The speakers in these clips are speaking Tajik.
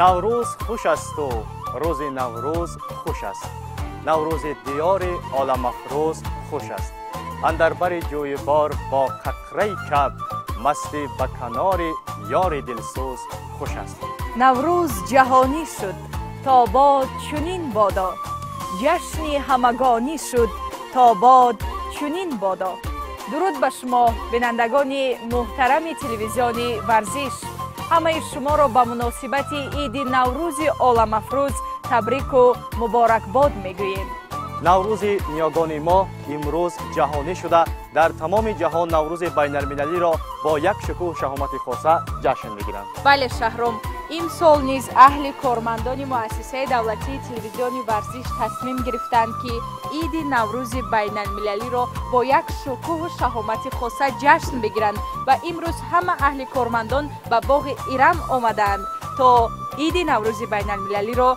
Наврӯз хуш асту рӯзи Наврӯз хуш аст. Наврӯзи диёри оламафрӯз хуш аст. Андар бари ҷӯйбор бо қақраи каб масти ба канори ёри дилсӯз хуш аст. Наврӯз ҷаҳонӣ шуд, то бод чунин бодо. Ҷашни ҳамагонӣ шуд, то бод чунин бодо. Дуруд ба шумо, бинандагони муҳтарами телевизиони Варзиш. Ҳамаи шуморо ба муносибати иди Наврӯзи оламафрӯз табрику муборакбод мегӯем. Наврӯзи ниёгони мо имрӯз ҷаҳонӣ шуда, дар тамоми ҷаҳон Наврӯзи байналмилалиро бо як шукӯҳу шаҳомати хоса ҷашн мегиранд. Бале, Шаҳром, имсол низ аҳли кормандони муассисаи давлатии телевизиони Варзиш тасмим гирифтанд, ки иди Наврӯзи байналмилалиро бо як шукӯҳу шаҳомати хоса ҷашн бигиранд ва имрӯз ҳама аҳли кормандон ба боғи Ирам омадаанд, то иди Наврӯзи байналмилалиро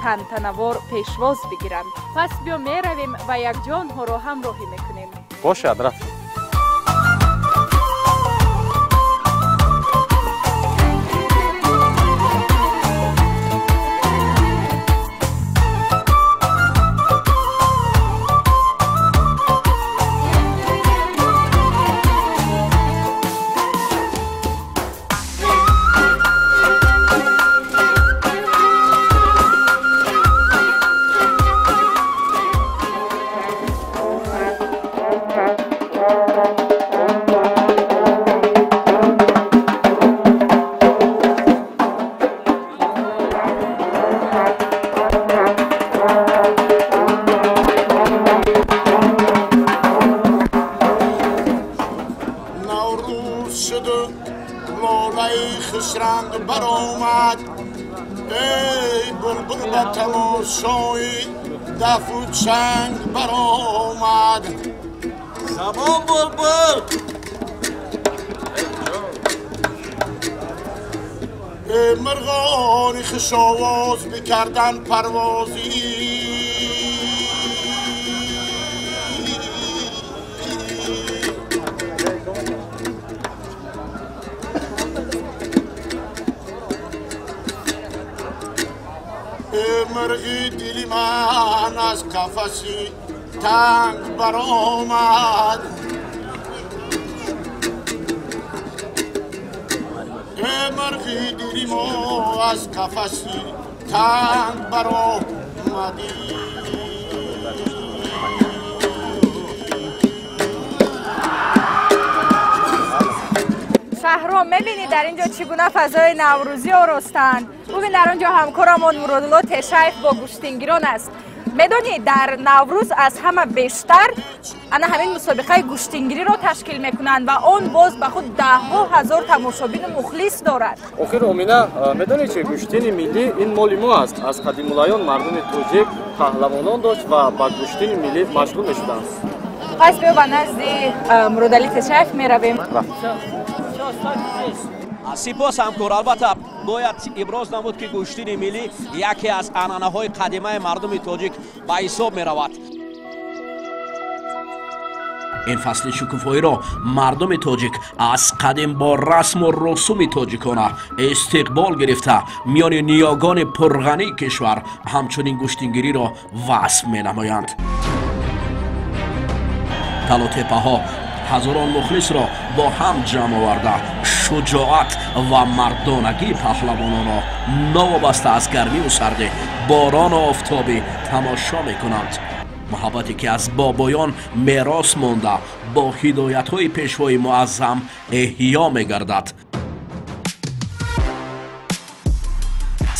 тантанавор пешвоз бигиранд. Пас биё меравем ва якҷо онҳоро ҳамроҳӣ мекунем. Бошад, рафтем. Дафу чанг баромад. Сабон булбул. Эй мурғони хушовоз бикардан парвозӣ. Мурғи дили ман аз қафаси танг баромад. Мурғи дили мо аз қафаси танг баромадӣ. Шаҳром, мебинӣ дар ин ҷо чӣ гуна фазои наврӯзӣ оростанд. Бубин, дар он ҷо ҳамкорамон Муродулло Тешаев бо гӯштингирон аст. Медонӣ, дар Наврӯз аз ҳама бештар ана ҳамин мусобиқаи гӯштингириро ташкил мекунанд ва он боз ба худ даҳҳо ҳазор тамошобину мухлис дорад. Охир, Омина, медонӣ чи гӯштини миллӣ ин моли мо аст. Аз қадимулайён мардуми тоҷик паҳлавонон дошт ва ба гӯштини миллӣ машғул мешуданд. Пас биё ба назди Муродалӣ Тешаев меравем. Сипос, ҳамкор. Албатта бояд иброз намуд, ки гӯштини миллӣ яке аз анъанаҳои қадимаи мардуми тоҷик ба ҳисоб меравад. Ин фасли шукуфоиро мардуми тоҷик аз қадим бо расму русуми тоҷикона истиқбол гирифта, миёни ниёгони пурғании кишвар ҳамчунин гӯштингириро васф менамоянд. Талотепаҳо ҳазорон мухлисро бо ҳам ҷамъ оварда, шуҷоат ва мардонагии паҳлавононро новобаста аз гармиву сардӣ, борону офтобӣ тамошо мекунанд. Муҳаббате ки аз бобоён мерос монда, бо ҳидоятҳои пешвои муаззам эҳё мегардад.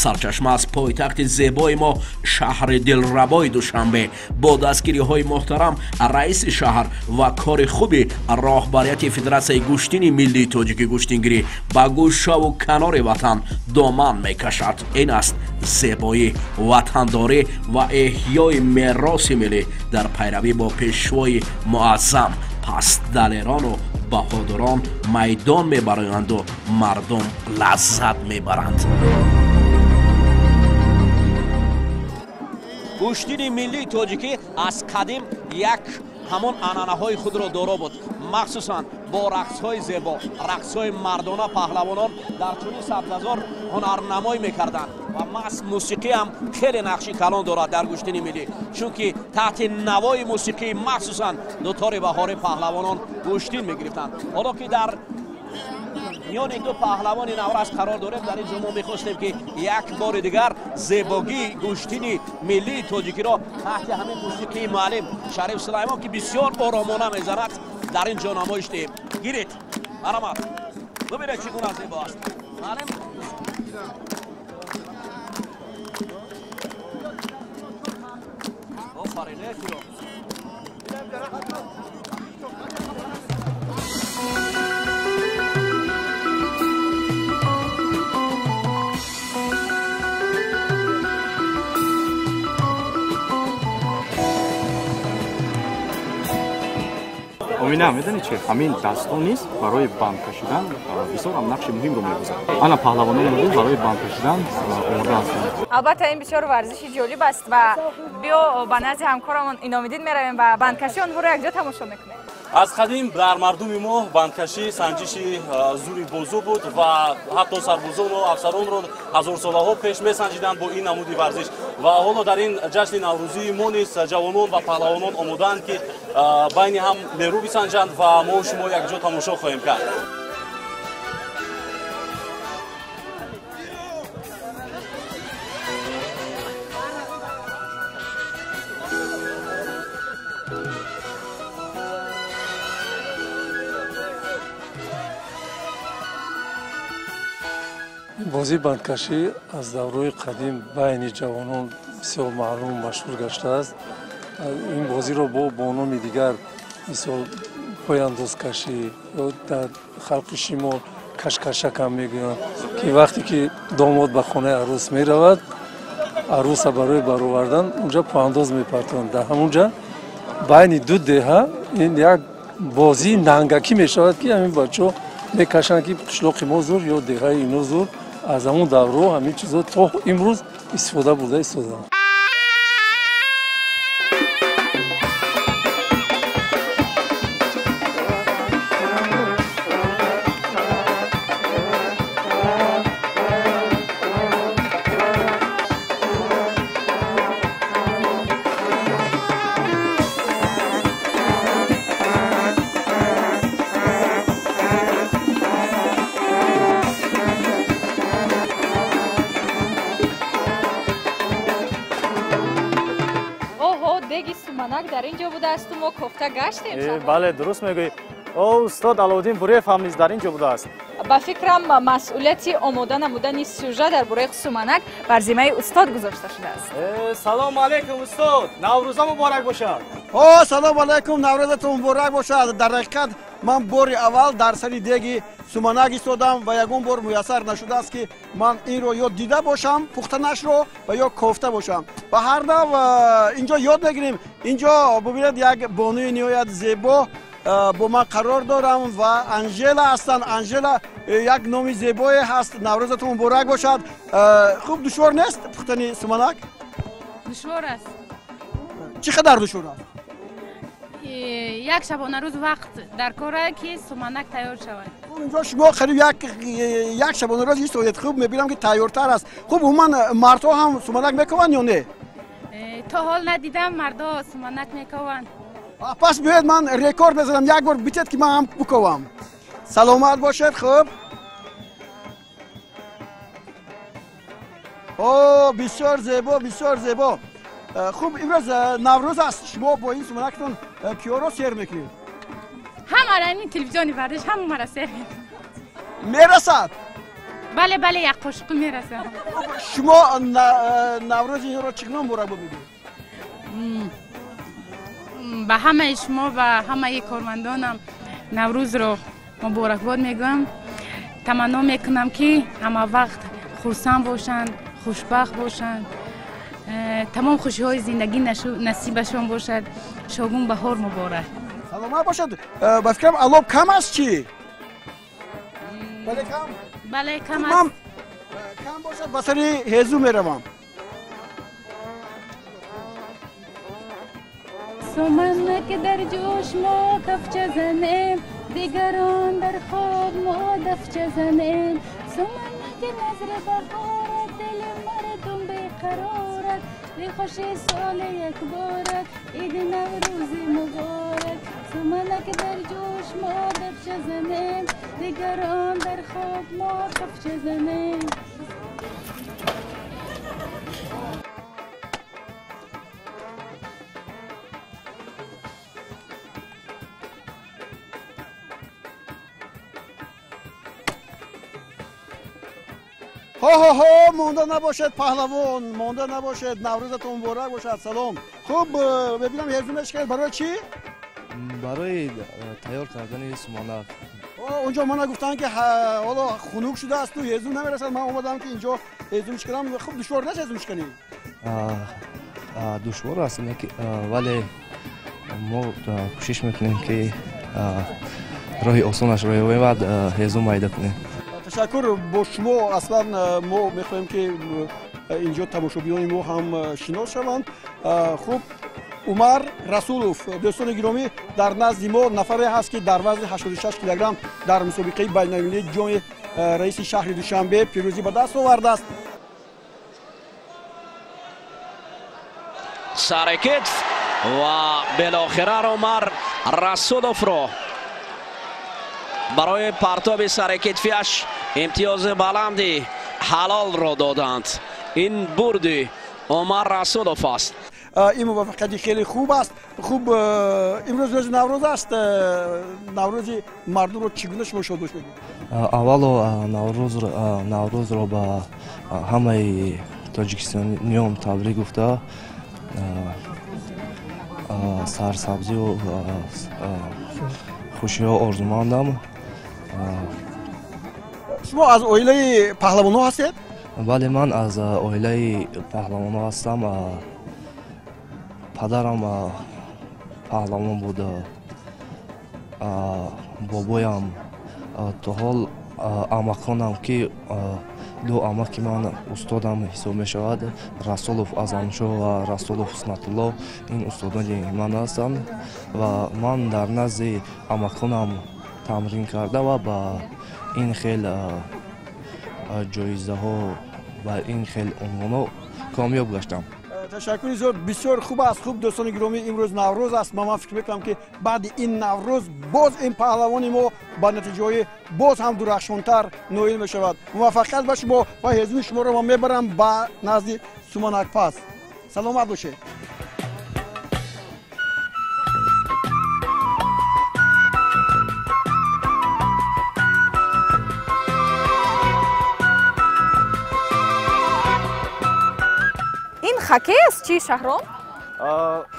Сарчашма аз пойтахти зебои мо, шаҳри дилрабои Душанбе, бо дастгириҳои муҳтарам раиси шаҳр ва кори хуби роҳбарияти Федератсияи гӯштини миллии тоҷики гӯштингирӣ ба гӯшаву канори ватан доман мекашад. Ин аст зебоӣ, ватандорӣ ва эҳёи мероси миллӣ дар пайравӣ бо пешвои муаззам. Пас далерону баҳодурон майдон мебароянду мардум лаззат мебаранд. Гӯштини миллии тоҷикӣ аз қадим як ҳамон анъанаҳои худро доро буд, махсусан бо рақсҳои зебо, рақсҳои мардона. Паҳлавонон дар чунин сабзазор ҳунарнамоӣ мекарданд ва маҳз мусиқӣ ҳам хеле нақши калон дорад дар гӯштини миллӣ, чунки таҳти навои мусиқӣ, махсусан дутори баҳорӣ, паҳлавонон гӯштин мегирифтанд. Ҳоло ки дар миёни ду паҳлавони наврас қарор дорем, дар ин ҷо мо мехостем, ки як бори дигар зебогии гӯштини миллии тоҷикиро таҳти ҳамин мусиқии муаллим Шариф Сулаймон, ки бисёр оромона мезанад, дар ин ҷо намоиш диҳем. Гиред, марҳамат, бибинед, чӣ гуна зебо аст, муаллим. Офарин, эҳтиром. Омина, медонӣ чи, ҳамин дастон низ барои банд кашидан бисёр ҳам нақши муҳимро мебозад. Ана паҳлавонони мо барои банд кашидан омода ҳастанд. Албатта, ин бисёр варзиши ҷолиб аст ва биё ба назди ҳамкорамон Иномиддин меравем ва бандкашии онҳоро якҷо тамошо мекунем. Аз қадим дар мардуми мо бандкашӣ санҷиши зури бозу буд ва ҳатто сарбозону афсаронро ҳазорсолаҳо пеш месанҷиданд бо ин намуди варзиш. Ва ҳоло дар ин ҷашни наврӯзии мо низ ҷавонон ва паҳлавонон омодаанд, ки байни ҳам нерӯ бисанҷанд ва мо шумо якҷо тамошо хоҳем кард. Бозии бандкашӣ аз даврои қадим байни ҷавонон бисёр маълуму машҳур гаштааст. Ин бозиро бо номи дигар, мисол пойандозкашӣ ё дар халқи шимол кашкашак ҳам мегӯянд, ки вақте ки домод ба хонаи арӯс меравад, арӯса барои баровардан унҷа пойандоз мепартонад. Дар ҳамунҷа байни ду деҳа ин як бозии нангакӣ мешавад, ки ҳамин бачаҳо мекашанд, ки қишлоқи мо зур ё деҳаи ино зур. Аз ҳамон давро ҳамин чизҳо то имрӯз истифода бурда истодаанд. Будааст, мо кофта гаштем. Бале, дуруст мегӯӣ. О, устод Алоуддин Буреев ҳам низ дар ин ҷо будааст. Ба фикрам, масъулияти омода намудани сюжа дар бораи суманак бар зиммаи устод гузошта шудааст. Салому алайкум, устод, наврӯза муборак бошад. О, салому алайкум, наврӯзатон муборак бошад. Дар ҳақиқат, ман бори аввал дар сари деги суманак истодам ва ягон бор муяссар нашудааст, ки ман инро ё дида бошам пухтанашро ва ё кофта бошам. Ба ҳар нав инҷо ёд мегирем. Инҷо бубинед, як бонуи ниҳоят зебо бо ман қарор дорам ва Анжела ҳастанд. Анжела, як номи зебое ҳаст. Наврӯзатон муборак бошад. Хуб, душвор нест пухтани суманак? Душвор аст. Чӣ қадар душвор аст? Як шабонарӯз вақт дар кора, ки суманак тайёр шавад. Инҷо шумо қариб як шабонарӯз истодед. Хуб, мебинам, ки тайёртар аст. Хуб, умуман мардҳо ҳам суманак мекунанд ё не? То ҳол надидам, мардҳо суманак мекованд. Пас биёед, ман рекорд мезанам, як бор битед, ки ман ҳам биковам. Саломат бошед. Хуб, о, бисёр зебо, бисёр зебо. Хуб, имрӯз Наврӯз аст, шумо бо ин суманактон киёро сер мекунед? Ҳамара, ин телевизиони варзиш ҳамамара сер. Мерасад? Бале, бале, як қошуқ мерасад. Шумо Наврӯзи инро чӣ гуна муборакбод мегӯед? Ба ҳамаи шумо ва ҳамаи кормандонам Наврӯзро муборакбод мегӯям. Таманно мекунам, ки ҳама вақт хурсанд бошанд, хушбахт бошанд, тамом хушиҳои зиндагӣ насибашон бошад. Шогун баҳор муборак. Саломат бошад. Ба фикрам, алоб кам аст, чӣ? Бале, кам. Бале, кам аст. Кам бошад, ба сари ҳезу меравам. Суманак дар ҷӯш, мо кафча занем, дигарон дар хоб, мо дафча занем. Суманак назри баҳорат, дили мардум беқарорат, бихуши соли якборат, иди Наврӯзи муборак. Суманак дар ҷӯш, мо дафча занем, дигарон дар хоб, мо кафча занем. Ҳо-ҳо-ҳо, монда набошед, паҳлавон, монда набошед. Наврӯзатон муборак бошад. Салом. Хуб, мебинам, ҳезу мешиканед. Барои чӣ? Барои тайёр кардани суманак. Онҷо мана гуфтанд, ки ҳоло хунук шудаасту ҳезум намерасад. Ман омадам, ки инҷо ҳезум шиканам. Хуб, душвор нест ҳезум шиканӣ? Душвор аст, вале мо кӯшиш мекунем, ки роҳи осонашро ёбем ва ҳезум майда кунем. Ташаккур. Бо шумо аслан мо мехоҳем, ки инҷо тамошобинони мо ҳам шинос шаванд. Хуб, Умар Расулов. Дӯстони гиромӣ, дар назди мо нафаре ҳаст, ки дар вазни 86 килограмм дар мусобиқаи байналмилалии ҷоми раиси шаҳри Душанбе пирӯзӣ ба даст овардааст. Сарекитф ва билохира Умар Расуловро барои партоби сарекитфиаш имтиёзи баланди ҳалолро доданд. Ин бурди Умар Расулов аст. Ин муваффақияти хеле хуб аст. Хуб, имрӯз рӯзи Наврӯз аст. Наврӯзи мардумро чӣ гуна шумо шодбош мегӯед? Аввало, Наврӯзро ба ҳамаи тоҷикистониён табрик гуфта, сарсабзию хушиҳо орзумандам. Шумо аз оилаи паҳлавонҳо ҳастед? Бале, ман аз оилаи паҳлавонҳо ҳастам. Падарам паҳлавон буд, бобоям, то ҳол амаконам, ки ду амаки ман устодам ҳисоб мешавад, Расулов Азамшоҳ ва Расулов Ҳуснатулло, ин устодони ман ҳастанд ва ман дар назди амаконам тамрин карда ва ба ин хел ҷоизаҳо, ба ин хел унвонҳо комёб гаштам. Ташаккури зиёд, бисёр хуб аст. Хуб, дӯстони гиромӣ, имрӯз Наврӯз аст. Ман фикр мекунам, ки баъди ин Наврӯз боз ин паҳлавони мо ба натиҷаҳои боз ҳам дурахшонтар ноил мешавад. Муваффақият ба шумо ва ҳезуми шуморо ман мебарам ба назди суманакпаз. Саломат бошед. Хоккей аст чӣ, Шаҳром?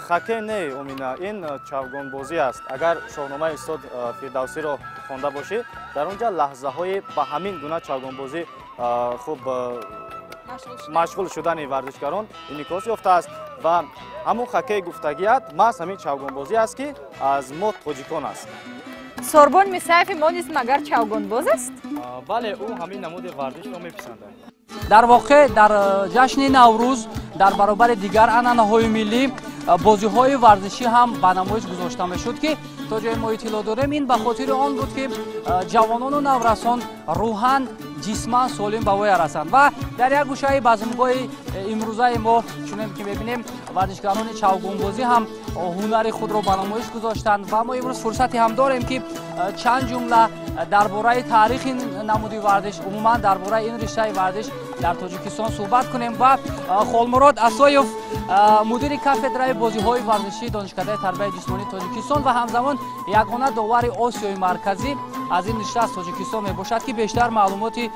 Хоккей не, Омина, ин чавгонбозӣ аст. Агар Шоҳномаи устод Фирдавсиро хонда бошӣ, дар он ҷа лаҳзаҳои ба ҳамин гуна чавгонбозӣ хуб машғул шудани варзишгарон инъикос ёфтааст ва ҳамун хоккей гуфтагият маҳз ҳамин чавгонбозӣ аст, ки аз мо тоҷикон аст. Сорбон Мисаеви мо низ магар чавгонбоз аст? Бале, ӯ ҳамин намуди варзишро меписандад. Дар воқеъ, дар ҷашни Наврӯз дар баробари дигар анъанаҳои миллӣ бозиҳои варзишӣ ҳам ба намоиш гузошта мешуд, ки то ҷое мо иттилоъ дорем, ин ба хотири он буд, ки ҷавонону наврасон рӯҳан, ҷисман солим ба воя расанд. Ва дар як гӯшаи базмгоҳи имрӯзаи мо, чунон ки мебинем, варзишгарони чавгонбозӣ ҳам ҳунари худро ба намоиш гузоштанд ва мо имрӯз фурсате ҳам дорем, ки чанд ҷумла дар бораи таърихи намуди варзиш, умуман дар бораи ин риштаи варзиш дар Тоҷикистон суҳбат кунем ва Холмурод Асоев, мудири кафедраи бозиҳои варзишии Донишкадаи тарбияи ҷисмонии Тоҷикистон ва ҳамзамон ягона довари Осиёи Марказӣ аз ин ришта аз Тоҷикистон мебошад, ки бештар маълумоти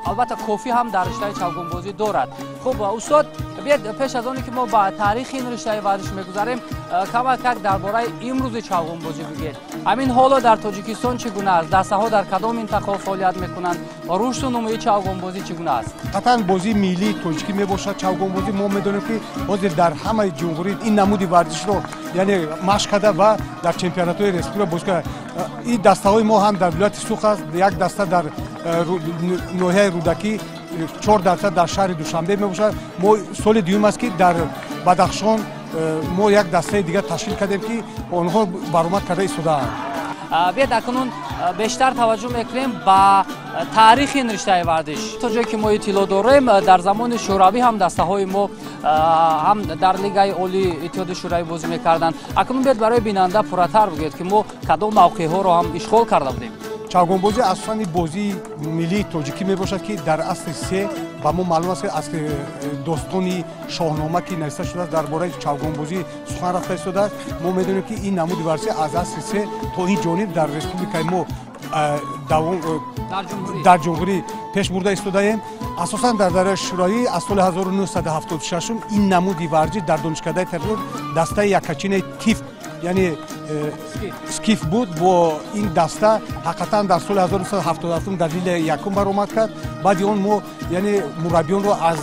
албатта кофӣ ҳам дар риштаи чавгонбозӣ дорад. Хуб, устод, биед пеш аз оне ки мо ба таърихи ин риштаи варзиш мегузарем, камакак дар бораи имрӯзи чавгонбозӣ бигӯед. Ҳамин ҳоло дар Тоҷикистон чӣ гуна аст? Дастаҳо дар кадом минтақаҳо фаъолият мекунанд? Рушду нумӯи чавгонбозӣ чӣ гуна аст? Қатъан бозии миллии тоҷикӣ мебошад чавгонбозӣ. Мо медонем, ки ҳозир дар ҳамаи ҷумҳурӣ ин намуди варзишро, яъне машқ карда ва дар чемпионатҳои республика бозӣ карда. Ин дастаҳои мо ҳам дар вилояти Суғд аст, як даста дар ноҳияи Рӯдакӣ, 4 даста дар шаҳри Душанбе мебошад. Мо соли дуюм аст, ки дар Бадахшон мо як дастаи дигар ташкил кардем, ки онҳо баромад карда истодаанд. Биед акнун бештар таваҷҷӯҳ мекунем ба таърихи ин риштаи варзиш. То ҷое ки мо иттилоъ дорем, дар замони Шӯравӣ ҳам дастаҳои мо ҳам дар Лигаи Олии Иттиҳоди Шӯравӣ бозӣ мекарданд. Акнун биед барои бинанда пурратар бигӯед, ки мо кадом мавқеъҳоро ҳам ишғол карда будем. Чавгонбозӣ асосан бозии миллии тоҷикӣ мебошад, ки дар асри се ба мо маълум аст, ки аз достони Шоҳнома, ки нависта шудааст, дар бораи чавгонбозӣ сухан рафта истодааст. Мо медонем, ки ин намуди варзишӣ аз асри се то ин ҷониб дар республикаи мо, дар ҷумҳурӣ пеш бурда истодаем. Асосан дар давраи Шӯравӣ аз соли 1976 ин намуди варзиш дар Донишкадаи тарбият дастаи якачинаи тиф, яъне Скиф буд. Бо ин даста ҳақиқатан дар соли 1977 дар лигаи якум баромад кард. Баъди он мо, яъне мураббиёнро аз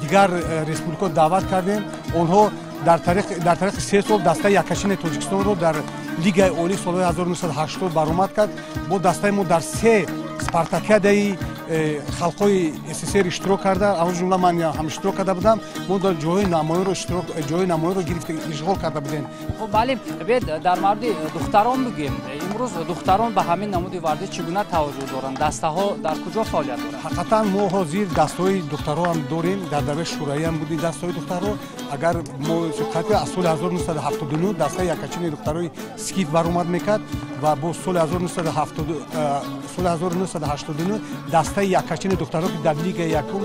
дигар республикаҳо даъват кардем. Онҳо дар тариқи 3 сол дастаи якачинаи Тоҷикистонро дар Лигаи Олии солҳои 1980 баромад кард. Бо дастаи мо дар се спартакиадаи халқҳои СССР иштирок карда, аз ҷумла ман ҳам иштирок карда будам. Мо дар ҷойҳои намоёнро иштирок, ҷойҳои намоёнро гирифта, ишғол карда будем. Хуб, бале, биед дар мавриди духтарон бигӯем. Имрӯз духтарон ба ҳамин намуди варзиш чӣ гуна таваҷҷӯҳ доранд? Дастаҳо дар куҷо фаъолият доранд? Ҳақиқатан мо ҳозир дастаҳои духтарҳо ҳам дорем. Дар давраи Шӯравӣ ҳам буди дастаҳои духтарҳо. Агар мо аз соли 1979 дастаи якачинаи духтарҳои Скиф баромад мекард ва бо соли 1989 дастаи якачини духтарҳо, ки дар лигаи якум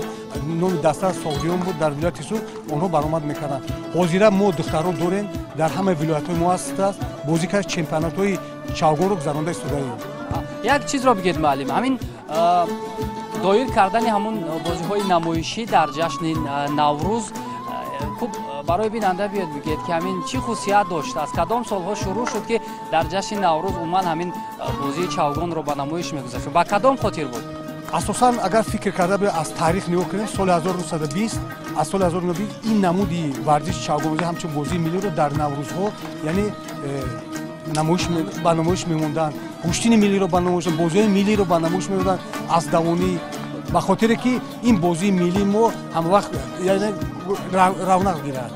номи даста Соғдиён буд дар вилояти Суғд, онҳо баромад мекарданд. Ҳозира мо духтарҳо дорем, дар ҳамаи вилоятҳои мо ҳастааст, бозӣ кард, чемпионатҳои чавгонро гузаронда истодаем. Як чизро бигӯед, муаллим, ҳамин доир кардани ҳамун бозиҳои намоишӣ дар ҷашни Наврӯз, хуб, барои бинанда биёд бигӯед, ки ҳамин чӣ хусусият дошт, аз кадом солҳо шурӯъ шуд, ки дар ҷашни Наврӯз умуман ҳамин бозии чавгонро ба намоиш мегузашт, ба кадом хотир буд? Асосан агар фикр карда аз таърих нигоҳ кунем, соли 1920, аз соли 1920 ин намуди варзиши чавгонбозӣ ҳамчун бозии миллиро дар наврӯзҳо, яъне ба намоиш мемонданд, гӯштини миллиро ба намоиш, бозиҳои миллиро ба намоиш мемонданд аз давонӣ, ба хотире ки ин бозии миллии мо ҳамавақт, яъне равнақ гирад,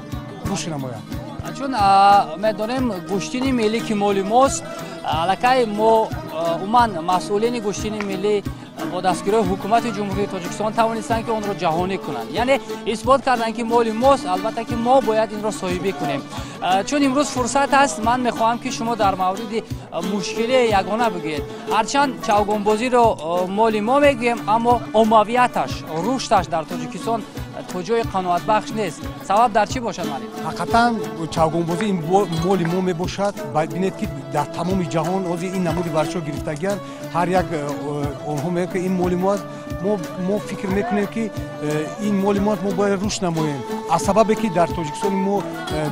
рушд намояд. Чун медонем, гӯштини миллӣ ки моли мост, аллакай мо умуман масъулини гӯштини миллӣ бо дастгириҳои ҳукумати Ҷумҳурии Тоҷикистон тавонистанд, ки онро ҷаҳонӣ кунанд, яъне исбот карданд, ки моли мост, албатта ки мо бояд инро соҳибӣ кунем. Чун имрӯз фурсат аст, ман мехоҳам, ки шумо дар мавриди мушкилии ягона бигӯед. Ҳарчанд чавгонбозиро моли мо мегӯем, аммо оммавияташ, рушдаш дар Тоҷикистон то ҷои қаноатбахш нест. Сабаб дар чӣ бошад, муаллим? Ҳақиқатан чавгонбозӣ ин моли мо мебошад. Бинед, ки дар тамоми ҷаҳон ҳозир ин намуди варзишҳо гирифтагианд, ҳар як онҳо мегӯяд, ки ин моли мо аст. Мо фикр мекунем, ки ин моли мо аст, мо бояд рушд намоем. Аз сабабе ки дар Тоҷикистони мо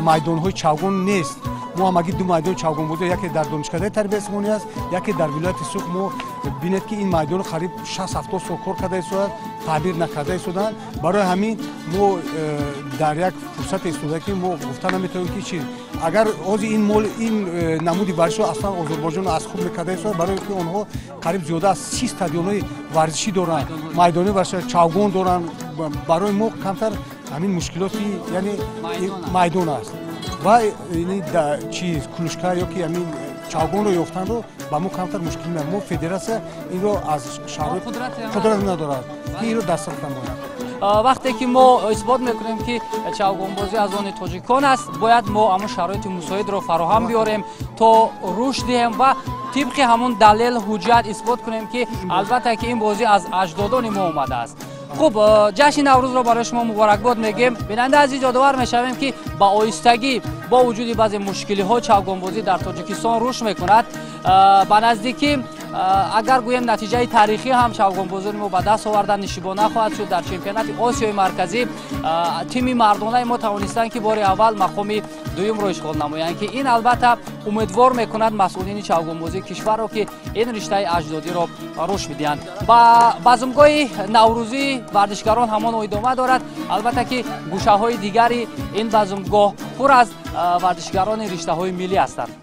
майдонҳои чавгон нест, мо ҳамагӣ ду майдони чавгонбозӣ, яке дар Донишкадаи тарбияи ҷисмонӣ аст, яке дар вилояти Суғд. Мо бинед, ки ин майдонро қариб 60-70 сол кор карда истодааст, таъбир накарда истодаанд. Барои ҳамин мо дар як фурсате истода, ки мо гуфта наметавонем, ки чи агар ҳозир ин мол, ин намуди варзишро аслан Озарбойҷон аз худ мекарда истода, барои ки онҳо қариб зиёда аз 30 стадионҳои варзишӣ доранд, майдони варзишӣ чавгон доранд. Барои мо камтар ҳамин мушкилоти, яъне майдон аст ва чиз клюшка ё ки ҳамин чавгонро ёфтанро ба мо камтар мушкил меояд. Мо федератсия инро аз шароит қудрат надорад, ки инро дастрас намояд. Вақте ки мо исбот мекунем, ки чавгонбозӣ аз они тоҷикон аст, бояд мо ҳамон шароити мусоидро фароҳам биёрем, то рушд диҳем ва тибқи ҳамон далел, ҳуҷҷат исбот кунем, ки албатта ки ин бозӣ аз аҷдодони мо омадааст. Хуб, ҷашни Наврӯзро барои шумо муборакбод мегӯем. Бинандаи азиз, ёдовар мешавем, ки ба оҳистагӣ бо вуҷуди баъзе мушкилиҳо чавгонбозӣ дар Тоҷикистон рушд мекунад. Ба наздикӣ, агар гӯем, натиҷаи таърихӣ ҳам чавгонбозони мо ба даст овардан нишибона хоҳад шуд. Дар чемпионати Осиёи Марказӣ тими мардонаи мо тавонистанд, ки бори аввал мақоми дуюмро ишғол намоянд, ки ин албатта умедвор мекунад масъулини чавгонбозии кишварро, ки ин риштаи аҷдодиро рушд бидиҳанд. Ба базмгоҳи наврӯзии варзишгарон ҳамон идома дорад. Албатта ки гӯшаҳои дигари ин базмгоҳ пур аз варзишгарони риштаҳои миллӣ ҳастанд.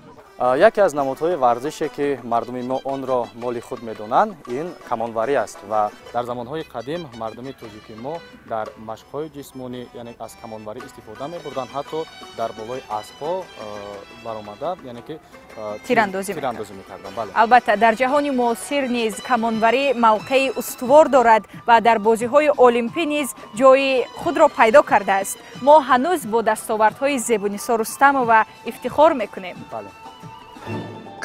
Яке аз намудҳои варзише, ки мардуми мо онро моли худ медонанд, ин камонварӣ аст ва дар замонҳои қадим мардуми тоҷики мо дар машқҳои ҷисмонӣ, яъне аз камонварӣ истифода мебурданд, ҳатто дар болои аспҳо баромада, яъне ки тирандозӣ мекарданд. Бале, албатта дар ҷаҳони муосир низ камонварӣ мавқеи устувор дорад ва дар бозиҳои олимпӣ низ ҷои худро пайдо кардааст. Мо ҳанӯз бо дастовардҳои Зебунисо Рустамова ифтихор мекунем. Бале.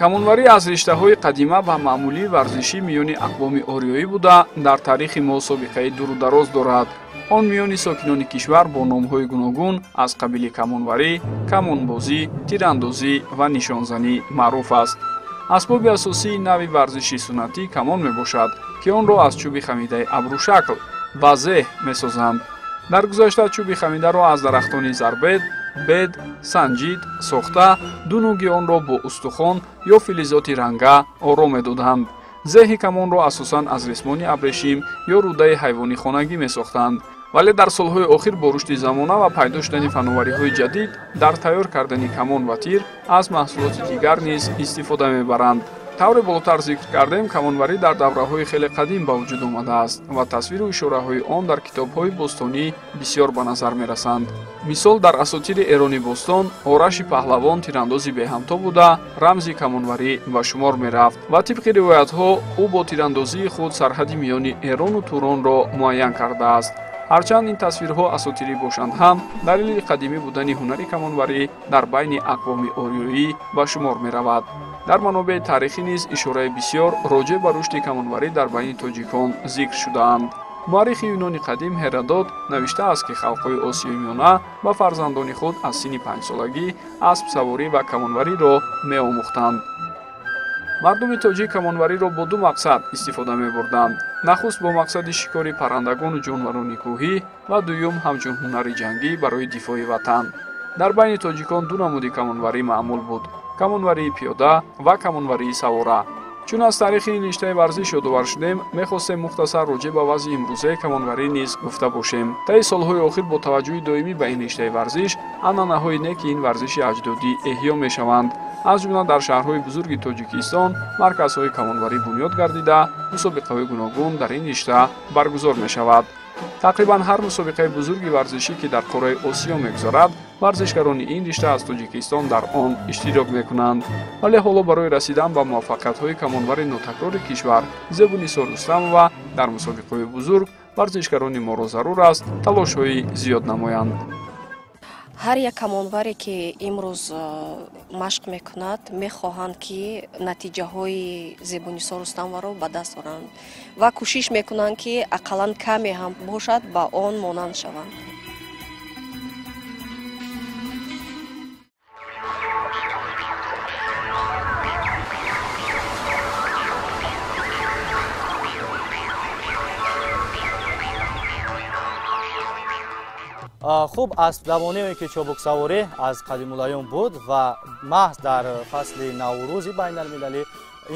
Камонварӣ аз риштаҳои қадима ва маъмулии варзишӣ миёни ақвоми ориёӣ буда, дар таърихи мо собиқаи дуру дароз дорад. Он миёни сокинони кишвар бо номҳои гуногун аз қабили камонварӣ, камонбозӣ, тирандозӣ ва нишонзанӣ маъруф аст. Асбоби асосии нави варзиши суннатӣ камон мебошад, ки онро аз чӯби хамидаи абрӯшакл ва зеҳ месозанд. Дар гузашта чӯби хамидаро аз дарахтони зарбед, бед, санҷид сохта, ду нуги онро бо устухон ё филизоти ранга оро медоданд. Зеҳи камонро асосан аз ресмони абрешим ё рӯдаи ҳайвони хонагӣ месохтанд. Вале дар солҳои охир бо рушди замона ва пайдо шудани фановариҳои ҷадид дар тайёр кардани камон ва тир аз маҳсулоти дигар низ истифода мебаранд. Тавре болотар зикр кардем, камонварӣ дар давраҳои хеле қадим ба вуҷуд омадааст ва тасвиру ишораҳои он дар китобҳои бостонӣ бисёр ба назар мерасанд. Мисол, дар асотири Эрони бостон Ораши паҳлавон тирандози беҳамто буда, рамзи камонварӣ ба шумор мерафт ва тибқи ривоятҳо ӯ бо тирандозии худ сарҳади миёни Эрону Туронро муайян кардааст. Ҳарчанд ин тасвирҳо асотирӣ бошанд ҳам, далели қадимӣ будани ҳунари камонварӣ дар байни ақвоми ориёӣ ба шумор меравад. Дар манобеи таърихӣ низ ишораи бисёр роҷеъ ба рушди камонварӣ дар байни тоҷикон зикр шудаанд. Муаррихи юнони қадим Ҳеродот навиштааст, ки халқҳои Осиёи Миёна ба фарзандони худ аз синни 5-солагӣ аспсаворӣ ва камонвариро меомӯхтанд. Мардуми тоҷик камонвариро бо ду мақсад истифода мебурданд. Нахуст бо мақсади шикори паррандагону ҷонварони кӯҳӣ ва дуюм ҳамчун ҳунари ҷангӣ барои дифои ватан. Дар байни тоҷикон ду намуди камонварӣ маъмул буд: камонварии пиёда ва камонварии савора. Чун аз таърихи ин риштаи варзиш ёдовар шудем, мехостем мухтасар роҷеъ ба вазъи имрӯзаи камонварӣ низ гуфта бошем. Таи солҳои охир бо таваҷҷӯҳи доимӣ ба ин риштаи варзиш, анъанаҳои неки ин варзиши аҷдодӣ эҳё мешаванд. Аз ҷумла дар шаҳрҳои бузурги Тоҷикистон марказҳои камонварӣ бунёд гардида, мусобиқаҳои гуногун дар ин ришта баргузор мешавад. Тақрибан ҳар мусобиқаи бузурги варзишӣ, ки дар қораи Осиё мегузарад, варзишгарони ин ришта аз Тоҷикистон дар он иштирок мекунанд. Вале ҳоло барои расидан ба муваффақиятҳои камонвари нотакрори кишвар Зебунисо Рустамова дар мусобиқаҳои бузург варзишгарони моро зарур аст талошҳои зиёд намоянд. Ҳар як камонваре, ки имрӯз машқ мекунад, мехоҳанд, ки натиҷаҳои Зебунисо Рустамоваро ба даст оранд ва кӯшиш мекунанд, ки ақаллан каме ҳам бошад, ба он монанд шаванд. Хуб, аспдавоние ки чобуксаворӣ аз қадимулайём буд ва маҳз дар фасли Наврӯзи байналмилалӣ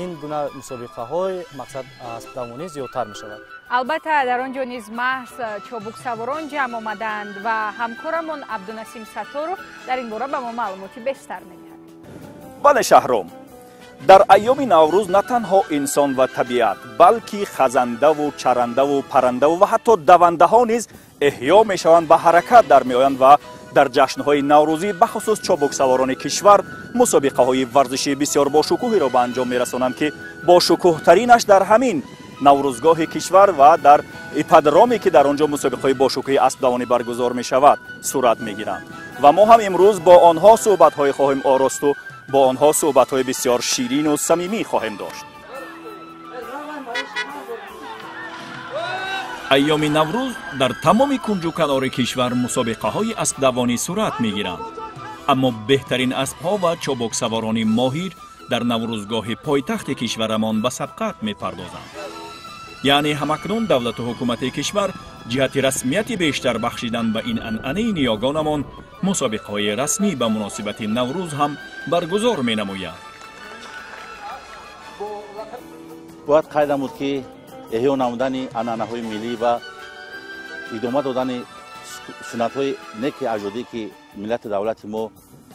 ин гуна мусобиқаҳои мақсад аспдавонӣ зиёдтар мешавад. Албатта дар он ҷо низ маҳз чобуксаворон ҷамъ омаданд ва ҳамкорамон Абдунасим Сатторов дар ин бора ба мо маълумоти бештар медиҳад. Бале, Шаҳром, дар айёми Наврӯз на танҳо инсон ва табиат, балки хазандаву чарандаву парандаву ва ҳатто давандаҳо низ эҳё мешаванд, ба ҳаракат дар меоянд ва дар ҷашнҳои наврӯзӣ бахусус чобуксаворони кишвар мусобиқаҳои варзишии бисёр бошукӯҳеро ба анҷом мерасонанд, ки бошукӯҳтаринаш дар ҳамин наврӯзгоҳи кишвар ва дар ипподроме, ки дар он ҷо мусобиқаҳои бошукӯҳи аспдавонӣ баргузор мешавад, сурат мегиранд. Ва мо ҳам имрӯз бо онҳо суҳбатҳое хоҳем оросту бо онҳо суҳбатҳои бисёр ширину самимӣ хоҳем дошт. Айёми Наврӯз дар тамоми кунҷу канори кишвар мусобиқаҳои аспдавонӣ сурат мегиранд. Аммо беҳтарин аспҳо ва чобуксаворони моҳир дар Наврӯзгоҳи пойтахти кишварамон ба сабқат мепардозанд. Яъне ҳамакнун давлату ҳукумати кишвар ҷиҳати расмияти бештар бахшидан ба ин анъанаи ниёгонамон мусобиқаҳои расмӣ ба муносибати Наврӯз ҳам баргузор менамояд. Бояд қайд намуд, ки эҳё намудани анъанаҳои миллӣ ва идома додани суннатҳои неки аҷдодӣ, ки миллати давлати мо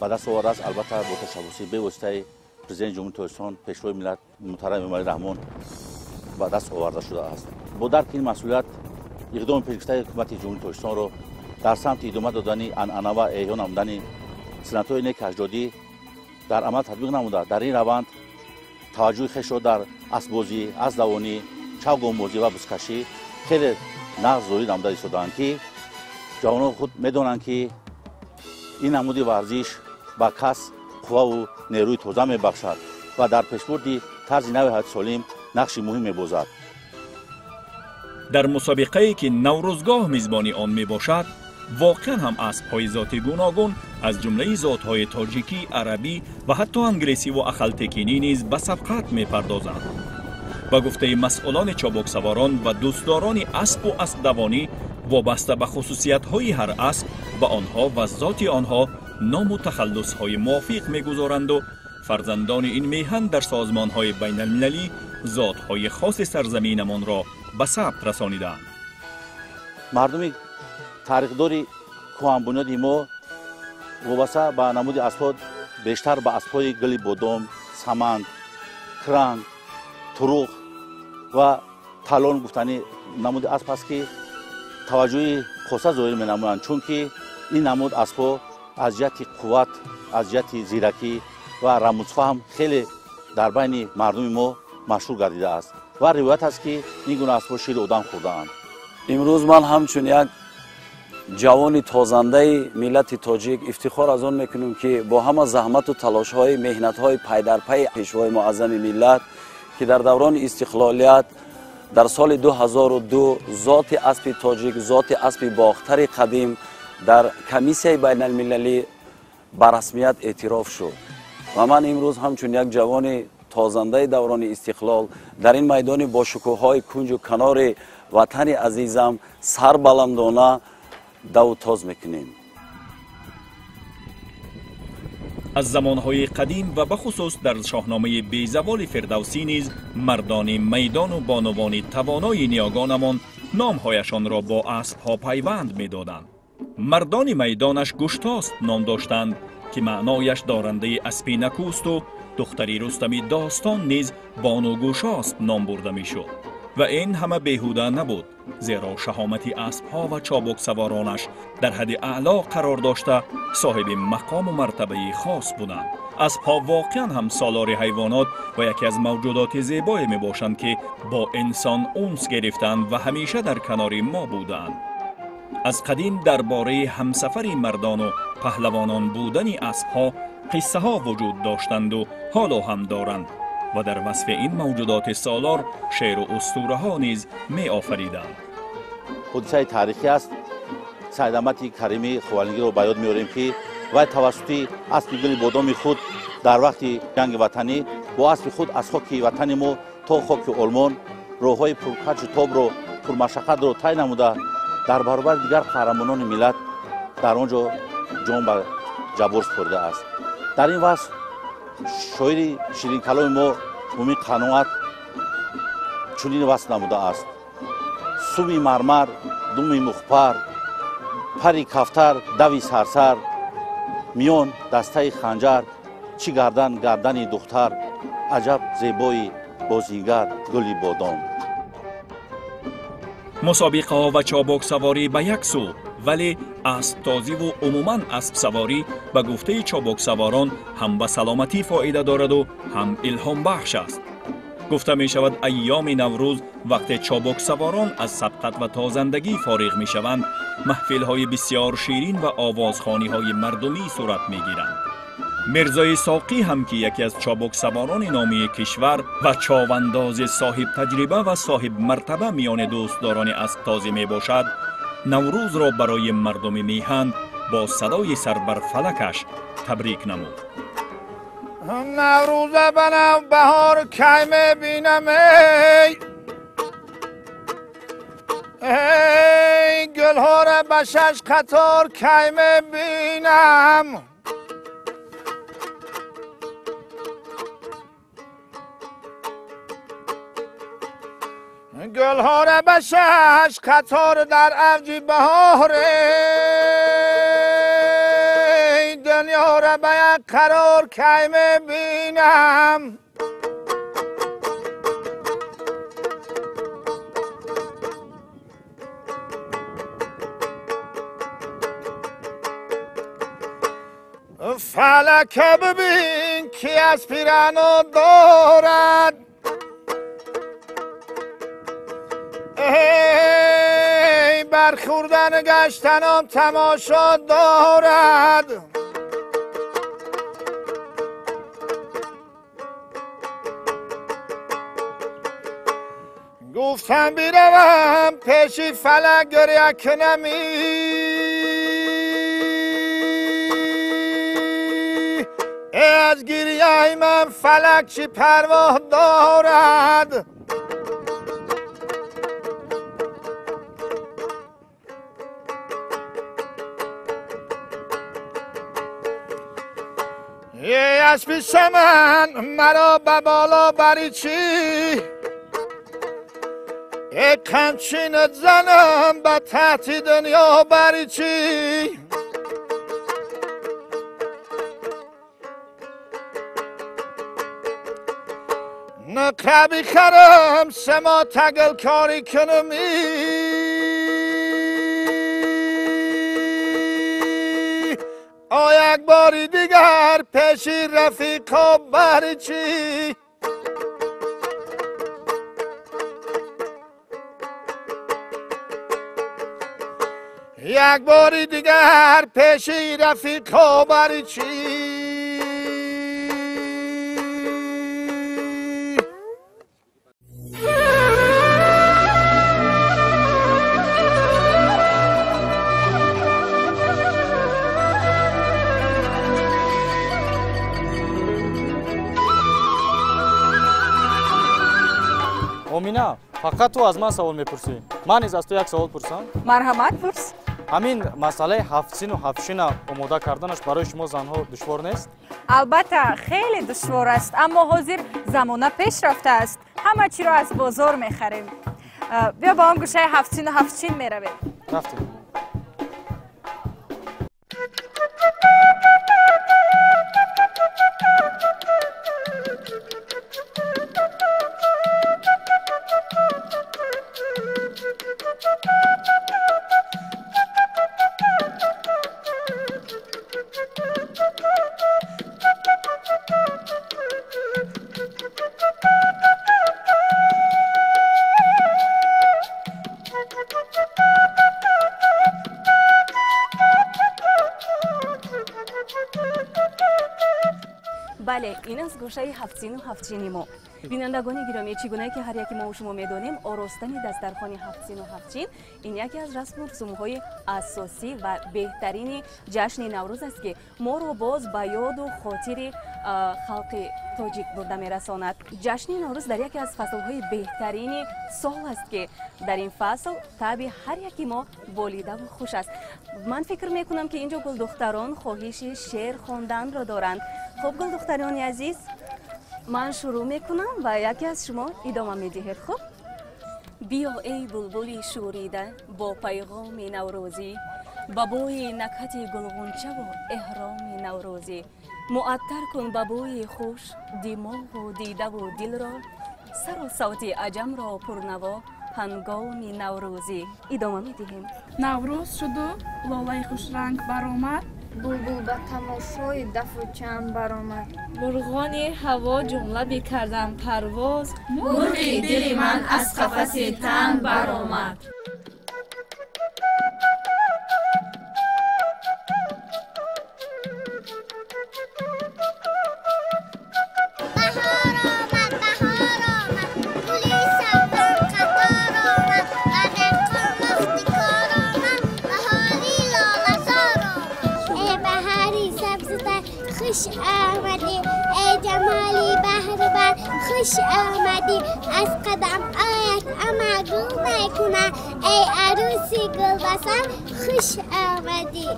ба даст овардааст, албатта бо ташаббуси бевоситаи президенти Ҷумҳурии Тоҷикистон, пешвои миллат муҳтарам Эмомалӣ Раҳмон ба даст оварда шудааст. Бо дарки ин масъулият иқдоми пешгирифтаи ҳукумати Ҷумҳурии Тоҷикистонро дар самти идома додани анъана ва эҳё намудани суннатҳои неки аҷдодӣ дар амал татбиқ намуда, дар ин раванд таваҷҷӯҳи хешро дар аспбозӣ, аспдавонӣ, чавгонбозӣ ва бузкашӣ хеле нағз зоҳир намуда истодаанд, ки ҷавонон худ медонанд, ки ин намуди варзиш ба кас қувваву нерӯи тоза мебахшад ва дар пешбурди тарзи нави ҳаёти солим нақши муҳим мебозад. Дар мусобиқае ки Наврӯзгоҳ мизбони он мебошад, воқеан ҳам аспҳои зоти гуногун аз ҷумлаи зотҳои тоҷикӣ, арабӣ ва ҳатто англисиву ахалтекинӣ низ ба сабқат мепардозанд. Ба гуфтаи масъулони чобуксаворон ва дӯстдорони аспу аспдавонӣ, вобаста ба хусусиятҳои ҳар асп ба онҳо ва зоти онҳо ному тахаллусҳои мувофиқ мегузоранду фарзандони ин меҳан дар созмонҳои байналмилалӣ зотҳои хоси сарзаминамонро ба сабт расонидаанд. Мардуми тарихдори кӯҳанбунёди мо вобаста ба намуди аспҳо бештар ба аспҳои гули бодом, саманд, кранг, туруқ ва талон гуфтани намуди асп аст, ки таваҷҷӯҳи хоса зоҳир менамоянд, чунки ин намуд аспҳо аз ҷиҳати қувват, аз ҷиҳати зиракӣ ва рамузфаҳм хеле дар байни мардуми мо машҳур гардидааст ва ривоят аст, ки ин гуна аспҳо шири одам хӯрдаанд. Имрӯз ман ҳамчун як ҷавони тозандаи миллати тоҷик ифтихор аз он мекунем, ки бо ҳама заҳмату талошҳои меҳнатҳои пайдарпайи пешвои муаззами миллат, ки дар даврони истиқлолият дар соли 2002 зоти аспи тоҷик, зоти аспи бохтари қадим дар комиссияи байналмилалӣ ба расмият эътироф шуд. Ва ман имрӯз ҳамчун як ҷавони тозандаи даврони истиқлол дар ин майдони бошукӯҳҳои кунҷу канори ватани азизам сарбаландона даву тоз мекунем. Аз замонҳои қадим ва бахусус дар шоҳномаи безаволи Фирдавсӣ низ мардони майдону бонувони тавонои ниёгонамон номҳояшонро бо аспҳо пайванд медоданд. Мардони майдонаш Гуштост ном доштанд, ки маънояш дорандаи аспи накӯсту духтари Рустами достон низ бону Гӯшосп ном бурда мешуд. Ва ин ҳама беҳуда набуд, зеро шаҳомати аспҳо ва чобуксаворонаш дар ҳадди аъло қарор дошта, соҳиби мақому мартабаи хос буданд. Аспҳо воқеан ҳам солори ҳайвонот ва яке аз мавҷудоти зебое мебошанд, ки бо инсон унс гирифтанд ва ҳамеша дар канори мо буданд. Аз қадим дар бораи ҳамсафари мардону паҳлавонон будани аспҳо қиссаҳо вуҷуд доштанду ҳоло ҳам доранд ва дар васфи ин мавҷудоти солор шеъру устураҳо низ меофариданд. Ҳодисаи таърихӣ аст. Сайдамати Карими Ховалингиро ба ёд меорем, ки вай тавассути аспи гули бодоми худ дар вақти ҷанги ватанӣ бо аспи худ аз хоки ватани мо то хоки Олмон роҳҳои пуркачу тобро, пурмашаққатро тай намуда, дар баробари дигар қаҳрамонони миллат дар он ҷо ҷон ба ҷаббор супоридааст. Дар ин васф шоири ширинкаломи мо Мумин Қаноат чунин васф намудааст: суми мармар, думи мухпар, пари кафтар, дави сарсар, миён дастаи ханҷар, чӣ гардан гардани духтар, аҷаб зебои бозингар гули бодом. Мусобиқаҳо ва чобоксаворӣ ба як сӯ, вале асптозиву умуман аспсаворӣ ба гуфтаи чобоксаворон ҳам ба саломатӣ фоида дораду ҳам илҳомбахш аст. Гуфта мешавад, айёми Наврӯз вақте чобоксаворон аз сабқат ва тозандагӣ фориғ мешаванд, маҳфилҳои бисёр ширин ва овозхониҳои мардумӣ сурат мегиранд. Мирзои Соқӣ ҳам ки яке аз чобуксаворони номии кишвар ва човандози соҳибтаҷриба ва соҳибмартаба миёни дӯстдорони асптозӣ мебошад, Наврӯзро барои мардуми меҳан бо садои сарбарфалакаш табрик намуд. Наврӯза ба нав баҳор кай мебинам, эй эй, гулҳоро ба шаш қатор кай мебинам, гулҳоро ба шаш қатор дар авҷи баҳор, дунёро ба як қарор кай мебинам. Фалака бибин ки аз пирано дорад, эй бархӯрдан гаштанам тамошо дорад. Гуфтам биравам пеши фалак гиря кунами, аз гиряи ман фалак чӣ парвоҳ дорад. Эй аспи саман маро ба боло бари чӣ, эй қамчинат занам ба таҳти дунё бари чӣ. Нақра бихарам сема таглкорӣ кунам, як бори дигар пеши рафиқо бари чӣ. Як бори дигар пеши рафиқо бари чӣ. Омина, фақат ту аз ман савол мепурсӣ. Ман низ аз ту як савол пурсам. Марҳамат, пурс. Ҳамин масъалаи ҳафтсину ҳафтшина омода карданаш барои шумо занҳо душвор нест? Албатта, хеле душвор аст, аммо ҳозир замона пеш рафтааст. Ҳама чиро аз бозор мехарем. Биё ба он гӯшаи ҳафтсину ҳафтшин меравем. Рафтем. Бале, ин аст гӯшаи ҳафтсину ҳафтчини мо. Бинандагони гиромӣ, чӣ гунае ки ҳар яке мо шумо медонем, оростани дастархони ҳафтсину ҳафтчин ин яке аз расму русумҳои асосӣ ва беҳтарини ҷашни Наврӯз аст, ки моро боз ба ёду хотири халқи тоҷик бурда мерасонад. Ҷашни Наврӯз дар яке аз фаслҳои беҳтарини сол аст, ки дар ин фасл таби ҳар яки мо болидаву хуш аст. Ман фикр мекунам, ки инҷо гулдухтарон хоҳиши шеър хонданро доранд. Хуб, гулдухтарони азиз, ман шурӯъ мекунам ва яке аз шумо идома медиҳед. Хуб, биё эй булбули шӯрида бо пайғоми наврӯзӣ, ба бӯи накҳати гулғунчаву эҳроми наврӯзӣ, муаттар кун ба бӯи хуш димоғу дидаву дилро, сару савти аҷамро пурнаво ҳангоми наврӯзӣ. Идома медиҳем. Наврӯз шуду лолаи хушранг баромад, булбул ба тамошои дафу чанд баромад. Мурғони ҳаво ҷумла бикардам парвоз, мурғи дили ман аз қафаси танг баромад. آمدی، ای جمالی بهر بر خوش آمدی. از قدم آیت اما گل میکنه، ای عروسی گل بسر خوش آمدی.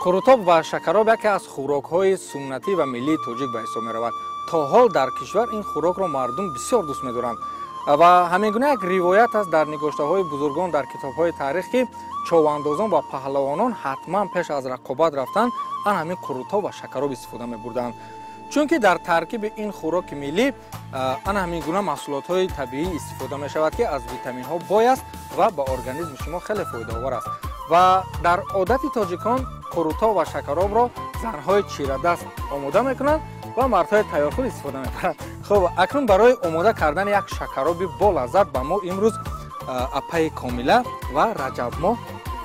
Қурутоб ва шакароб яке аз хӯрокҳои суннатӣ ва миллии тоҷик ба ҳисоб меравад. То ҳол дар кишвар ин хӯрокро мардум бисёр дӯст медоранд ва ҳамин гуна як ривоят аст дар нигоштаҳои бузургон дар китобҳои таърих, ки човандозон ва паҳлавонон ҳатман пеш аз рақобат рафтан ан ҳамин қурутоб ва шакароб истифода мебурданд, чунки дар таркиби ин хӯроки миллӣ ан ҳамин гуна маҳсулотҳои табиӣ истифода мешавад, ки аз витаминҳо бой аст ва ба организми шумо хеле фоидаовар аст. Ва дар одати тоҷикон қурутоб ва шакаробро занҳои чирадаст омода мекунанд ва мардҳои тайёрхӯр истифода мебаранд. Хуб, акнун барои омода кардани як шакароби болаззат ба мо имрӯз апаи Комила ва Раҷабмо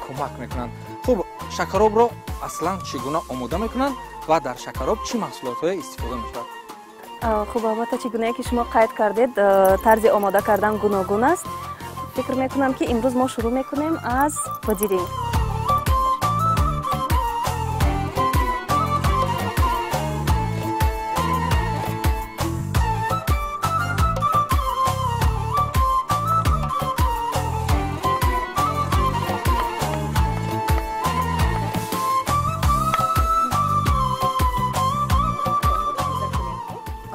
кӯмак мекунанд. Хуб, шакаробро аслан чӣ гуна омода мекунанд ва дар шакароб чӣ маҳсулотҳое истифода мешавад? Хуб, албатта, чӣ гунае ки шумо қайд кардед, тарзи омода кардан гуногун аст. Фикр мекунам, ки имрӯз мо шурӯъ мекунем аз бодиринг.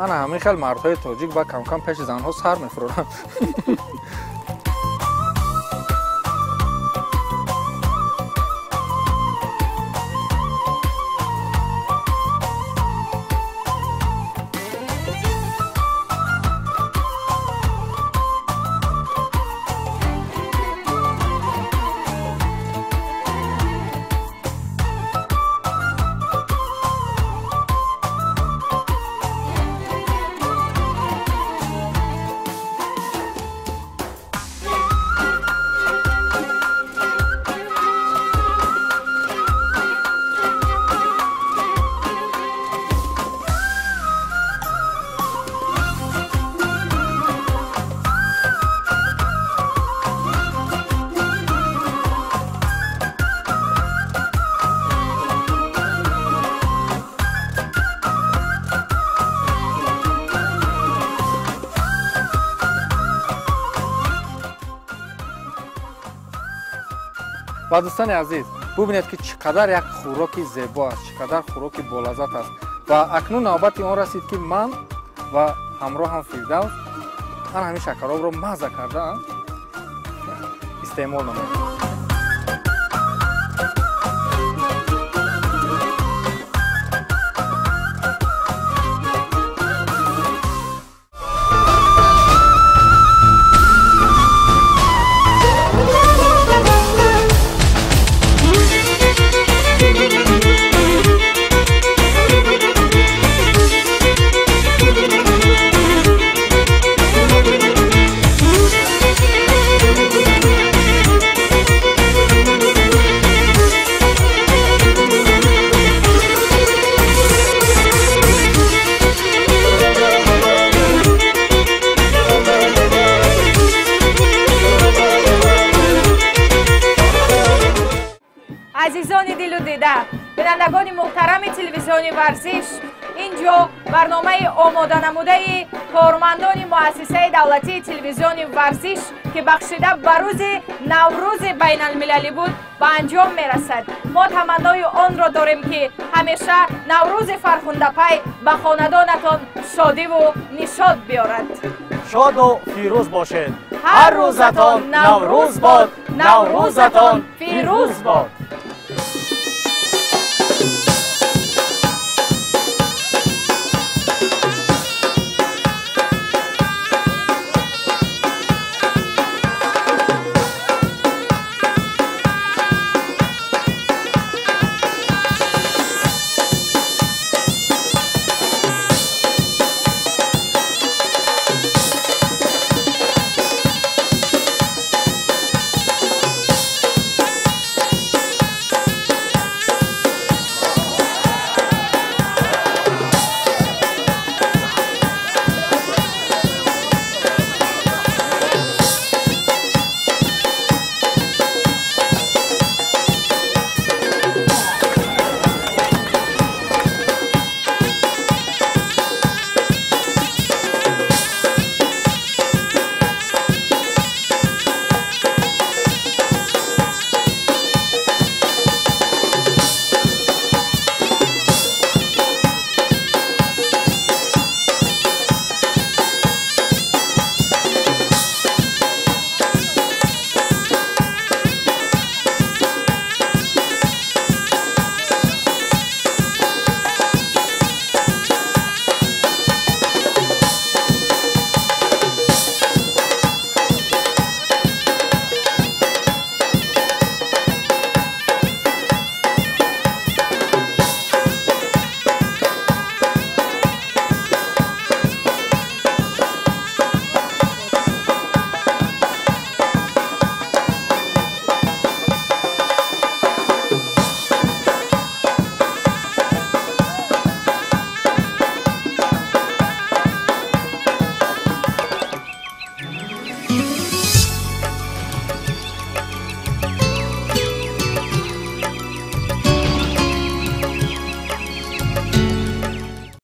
Ана ҳамин хел мардҳои тоҷик ба камкам пеши занҳо сар мефуроранд. Ва дӯстони азиз, бубинед, ки чӣ қадар як хӯроки зебо аст, чӣ қадар хӯроки болаззат аст. Ва акнун навбати он расид, ки ман ва ҳамроҳам Фирдавс ан ҳамин шакаробро мазза карда истеъмол намоем. Азизони дилу дида, бинандагони муҳтарами телевизиони варзиш, ин ҷо барномаи омоданамудаи кормандони муассисаи давлатии телевизиони варзиш, ки бахшида ба рӯзи Наврӯзи байналмилалӣ буд, ба анҷом мерасад. Мо таманнои онро дорем, ки ҳамеша Наврӯзи фархундапай ба хонадонатон шодиву нишод биёрад. Шоду фирӯз бошед. Ҳар рӯзатон Наврӯз бод, Наврӯзатон фирӯз бод.